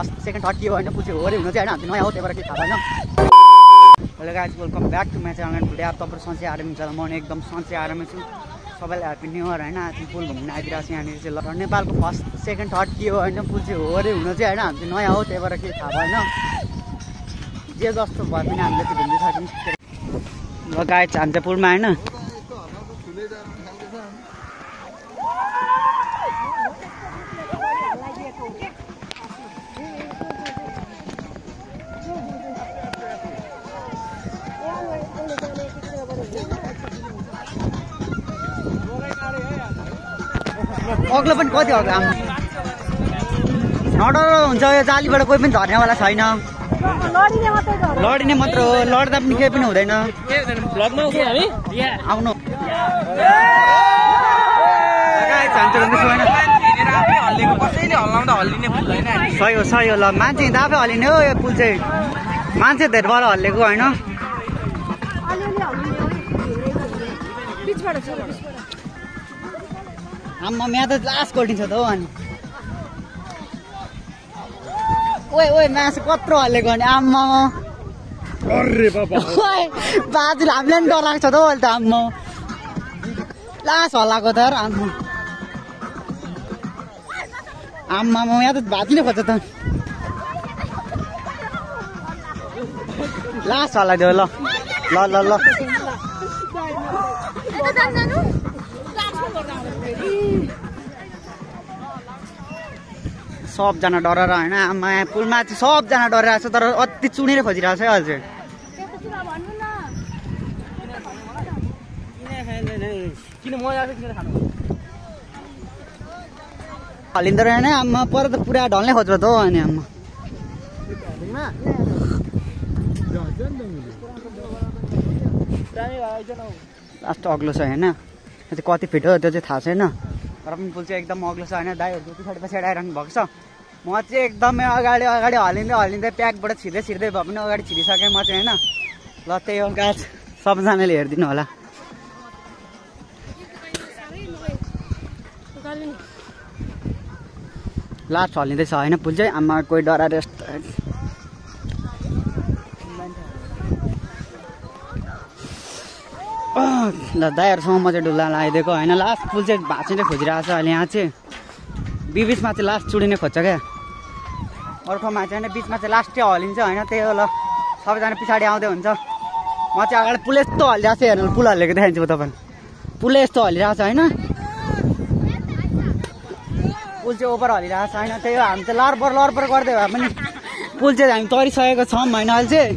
First second third के हो होइन पुल चाहिँ होरे हुनु चाहिँ होइन हामी नयाँ हो त्यही भएर केही थाहा भएन। Hello guys welcome back to my channel today अब तपाईँहरू सन्चै आराम छ म एकदम सन्चै आरामै छु। सबैलाई ह्याप्पी न्यू इयर होइन। आज पुल घुम्न आइदिरहेको छु यहाँनिर चाहिँ। ल नेपालको फर्स्ट सेकेन्ड थर्ड के हो होइन पुल चाहिँ होरे हुनु चाहिँ होइन हामी चाहिँ नयाँ हो त्यही भएर केही थाहा भएन। जे जस्तो भए पनि हामीले चाहिँ घुम्दै सक्यौँ। ल गाइज हामी चाहिँ पुलमा होइन अग्लो पनि कति अग्लो आमा नडर हुन्छ यो जालीबाट कोही पनि झर्नेवाला छैन। लडिने मात्र हो लड्दा पनि केही पनि हुँदैन। आउनु सही हो सही हो। ल मान्छे हिँड्दा आफै हल्लिने हो यो पुल चाहिँ। मान्छे धेरबाट हल्लेको होइन। आम्मा यहाँ त लास्ट कोल्टिन्छ त हो। अनि ओए ओए मासु कत्रो हल्लेको अनि आम्मा बाजुले हामीलाई पनि डर लाग्छ त हो अहिले त। आम्मा लास्ट हल्लाएको त आम्मा आम्मा यहाँ त भाँचिने खोज्छ त। लास्ट हल्लाइदियो ल ल ल ल सबजना डरेर होइन आमा पुलमा चाहिँ सबजना डरिरहेको छ तर अति चुनेर खोजिरहेको छ है अहिले चाहिँ। हल्लिँदो रहेन आमा पर त पुरा ढल्ने खोज्छ त हो। अनि आमा लास्ट अग्लो छ होइन। त्यो चाहिँ कति फिट हो त्यो चाहिँ थाहा छैन तर पनि पुल चाहिँ एकदम अग्लो छ होइन। दाइहरू पछाडि पछाडि आइरहनु भएको छ। म चाहिँ एकदमै अगाडि अगाडि हल्लिँदै हल्लिँदै प्याकबाट छिर्दै छिर्दै भए पनि अगाडि छिरिसकेँ म चाहिँ होइन। ल त्यही हो गाइस सबजनाले हेरिदिनु होला। लास्ट हल्लिँदैछ होइन पुल चाहिँ। आमा कोही डराएर यस्तो ल दाइहरूसँग म चाहिँ डुल्ला लगाइदिएको होइन। लास्ट पुल चाहिँ भाँचिँदै खोजिरहेको छ अहिले यहाँ चाहिँ। बिचमा चाहिँ लास्ट चुडिने खोज्छ क्या। अरू ठाउँमा चाहिँ होइन बिचमा चाहिँ लास्टै हल्लिन्छ होइन। त्यही हो ल सबैजना पछाडि आउँदै हुन्छ। म चाहिँ अगाडि पुल यस्तो हल्लिरहेको छ हेर्नु। पुल हल्लेको देखाइदिन्छु म तपाईँलाई। पुल यस्तो हल्लिरहेको छ होइन। पुल चाहिँ ओभर हल्लिरहेको छ होइन। त्यही हो हामी चाहिँ लरबर लरबर गर्दै भए पनि पुल चाहिँ हामी तरिसकेको छौँ होइन अहिले चाहिँ।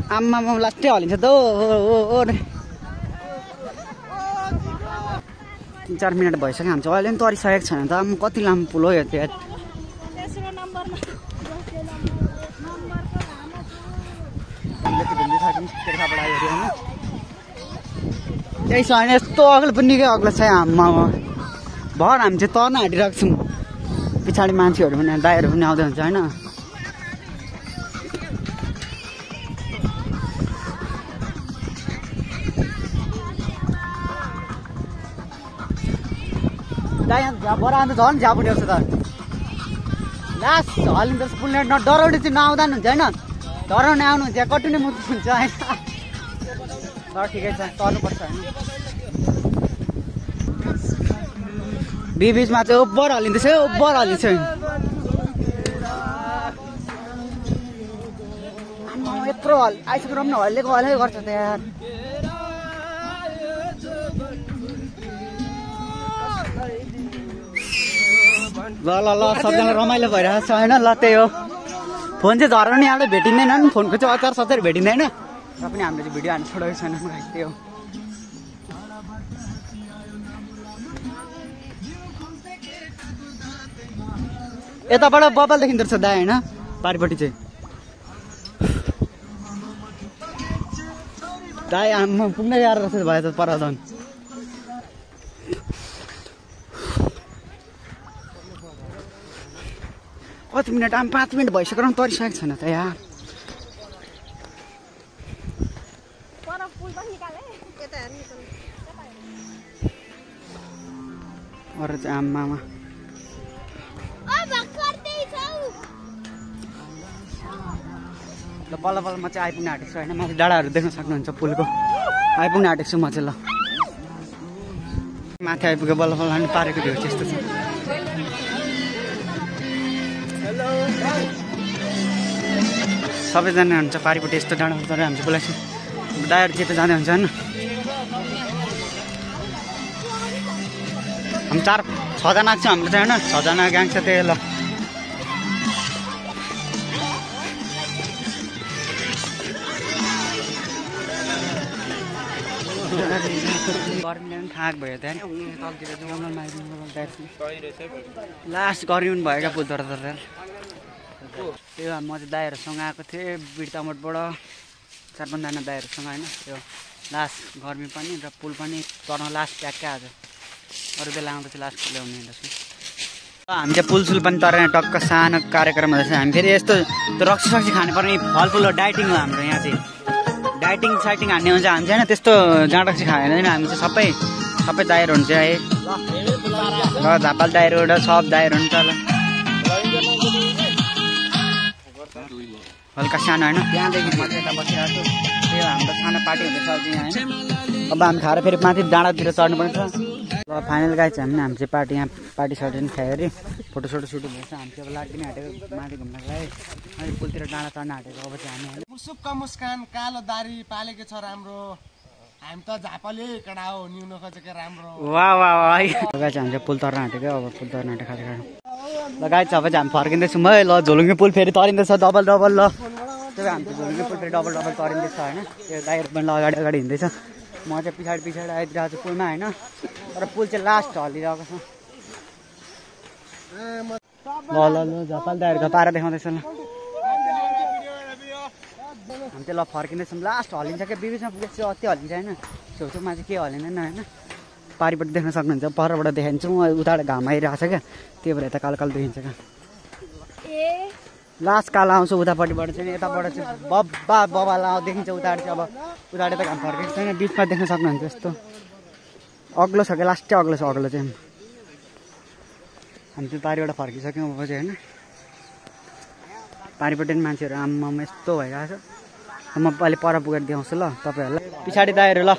आम्मामा लास्टै हल्लिन्छ त हो। 3-4 मिनट भइसक्यो हामी चाहिँ अहिले पनि तरिसकेको छैन त। आम्मा कति लामो पुल हो यो चाहिँ। त्यही छ होइन यस्तो अग्लो पनि निकै अग्लो छ आम्मामा। भर हामी चाहिँ तर्न आँटिरहेको छौँ। पछाडि मान्छेहरू पनि दाइहरू पनि आउँदै हुन्छ होइन। बरा अन्त झन् झ्याप उठेको छ त। लास्ट हल्लिँदो पुल नेट डराउने चाहिँ नआउँदा पनि हुन्छ होइन। डराउने आउनुहुन्छ यहाँ कटिने मुक्ति हुन्छ होइन। तर ठिकै छ तर्नुपर्छ होइन। बिचमा चाहिँ ओभर हल्लिँदैछ ओभर हल्लिन्छ। यत्रो आइसकेर पनि हल्लेको हल्लै गर्छ त यार। ल ल ल सबजना रमाइलो भइरहेको छ होइन। ल त्यही हो फोन चाहिँ झरेर नि यहाँबाट भेटिँदैन नि। फोनको चाहिँ अचार सचार भेटिँदैन र पनि हामीले चाहिँ भिडियो हाल्नु छोडेको छैन। त्यही हो यताबाट बबाल देखिँदो रहेछ दाइ होइन। पारिपट्टि चाहिँ दाइ आमा पुग्नै गाह्रो रहेछ भयो त पर झन्। कति मिनट आम 5 मिनट भइसक्यो र तरिसकेको छैन त यार। अरू चाहिँ आमामा ल बल्ल बल्ल म चाहिँ आइपुग्न आँटेको छु होइन माथि डाँडाहरू देख्न सक्नुहुन्छ पुलको आइपुग्न आँटेको छु म चाहिँ ल माथि आइपुग्यो बल्ल बल्ल अनि पारेको भ्यू चाहिँ यस्तो छ सबैजना हुन्छ पारिपट्टि यस्तो डाँडा तर हामी चाहिँ बोलाएको छु दायाहरू चाहिँ त जाँदै हुन्छ होइन हामी 4-6जना छ हाम्रो चाहिँ होइन 6जना ग्याङ छ त्यही ल गर्मीले पनि थाक भयो त्यहाँ लास्ट गर्मी पनि भयो क्या पुल तर त्यो म चाहिँ दाइहरूसँग आएको थिएँ बिरतामोटबाट 4-5जना दाइहरूसँग होइन त्यो लास्ट गर्मी पनि र पुल पनि तर्न लास्ट ट्याक्कै आज अरू बेला आउँदा चाहिँ लास्ट ल्याउने रहेछ हामी चाहिँ पुलसुल पनि तरेर टक्क सानो कार्यक्रम हुँदैछ हामी फेरि यस्तो रक्सी सक्सी खानुपर्ने फलफुल हो डाइटिङ हो हाम्रो यहाँ चाहिँ डाइटिङ साइटिङ हान्ने हुन्छ हामी चाहिँ होइन त्यस्तो जाँडक्सी खाएन हामी चाहिँ सबै दाइहरू हुन्छ है र झापाल दाइहरू र सब दाइहरू हुन्छ ल हल्का सानो होइन त्यहाँदेखि म चाहिँ यता बसिरहेको छु त्यो हाम्रो सानो पार्टी हुँदैछ अझै यहाँ होइन अब हामी खाएर फेरि माथि डाँडातिर चढ्नुपर्छ ल फाइनल गाई चाहिँ हामी चाहिँ पार्टी यहाँ पार्टी सार्टी पनि खायो अरे फोटोसोटो सुट हुँदैछ हामी चाहिँ अब लाट पनि हाटेको माथि घुम्नको लागि अनि पुलतिर डाँडा चढ्न हाटेको अब चाहिँ हामी मुसुक्क मुस्कान कालो दारी पालेको छ राम्रो हामी त झापाले कडा हो न्युनो खोजेको राम्रो वाह वाह वाह गाई चाहिँ हामी चाहिँ पुल तर्न हाटेको अब पुल तर्न हाटेको खाँदै ल गाई चाहिँ अब चाहिँ हामी फर्किँदैछौँ है ल झोलुङ्गे पुल फेरि तरिँदैछ डबल ल त्यही हामी चाहिँ झोलुङ्गे पुल फेरि डबल तरिँदैछ होइन त्यो दाइहरू पनि अगाडि हिँड्दैछ म चाहिँ पछाडि आइदिरहेको छु पुलमा होइन तर पुल चाहिँ लास्ट हल्लिरहेको छ ल झपाल दाइहरूको पारा देखाउँदैछ ल हामी चाहिँ ल फर्किँदैछौँ लास्ट हल्लिन्छ क्या बिचमा पुगेपछि अति हल्लिन्छ होइन छेउछेउमा चाहिँ के हल्लिँदैन होइन पारिपट्टि देख्न सक्नुहुन्छ परबाट देखाइदिन्छु म उताबाट घाम आइरहेको छ क्या त्यही भएर यता कालो कालो देखिन्छ क्या लास्ट कालो आउँछ उतापट्टिबाट चाहिँ यताबाट चाहिँ बबाला देखिन्छ उताबाट चाहिँ अब उताबाट त घाम फर्केको छैन बिचमा देख्न सक्नुहुन्छ यस्तो अग्लो छ क्या लास्टै अग्लो छ अग्लो चाहिँ हामी चाहिँ पारिबाट फर्किसक्यौँ अब चाहिँ होइन पारिपट्टि पनि मान्छेहरू आम्मामा यस्तो भइरहेको छ म अहिले पर पुगेर देखाउँछु ल तपाईँहरूलाई पछाडि दाइहरू ल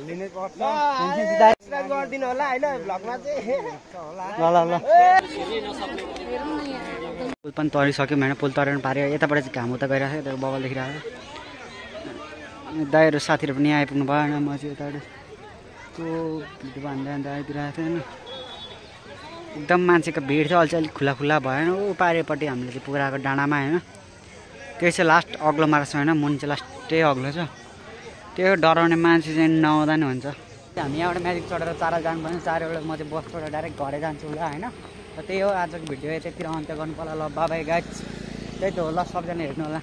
पुल पनि तरिसक्यौँ होइन पुल तरेर पाऱ्यो यताबाट चाहिँ घाम उता गइरहेको छ त्यो बबल देखिरहेको छ दाइहरू साथीहरू पनि आइपुग्नु भएन म चाहिँ यताबाट त्यो भिडियो हान्दा आइदिरहेको थियो होइन एकदम मान्छेको भिड छ अहिले चाहिँ अलिक खुला भएन ऊ पारिपट्टि हामीले चाहिँ पुगेर आएको डाँडामा होइन त्यो चाहिँ लास्ट अग्लो मार्छ होइन मुन चाहिँ लास्टै अग्लो छ त्यो डराउने मान्छे चाहिँ नआउँदा नि हुन्छ हामी यहाँबाट म्याजिक चढेर 4 जानु पर्ने 4 म चाहिँ बसबाट डाइरेक्ट घरै जान्छु होला होइन र त्यही हो आजको भिडियो यतातिर अन्त्य गर्नु पर्ला ल बाबाई गाइज त्यही त हो ल सबजना हेर्नु होला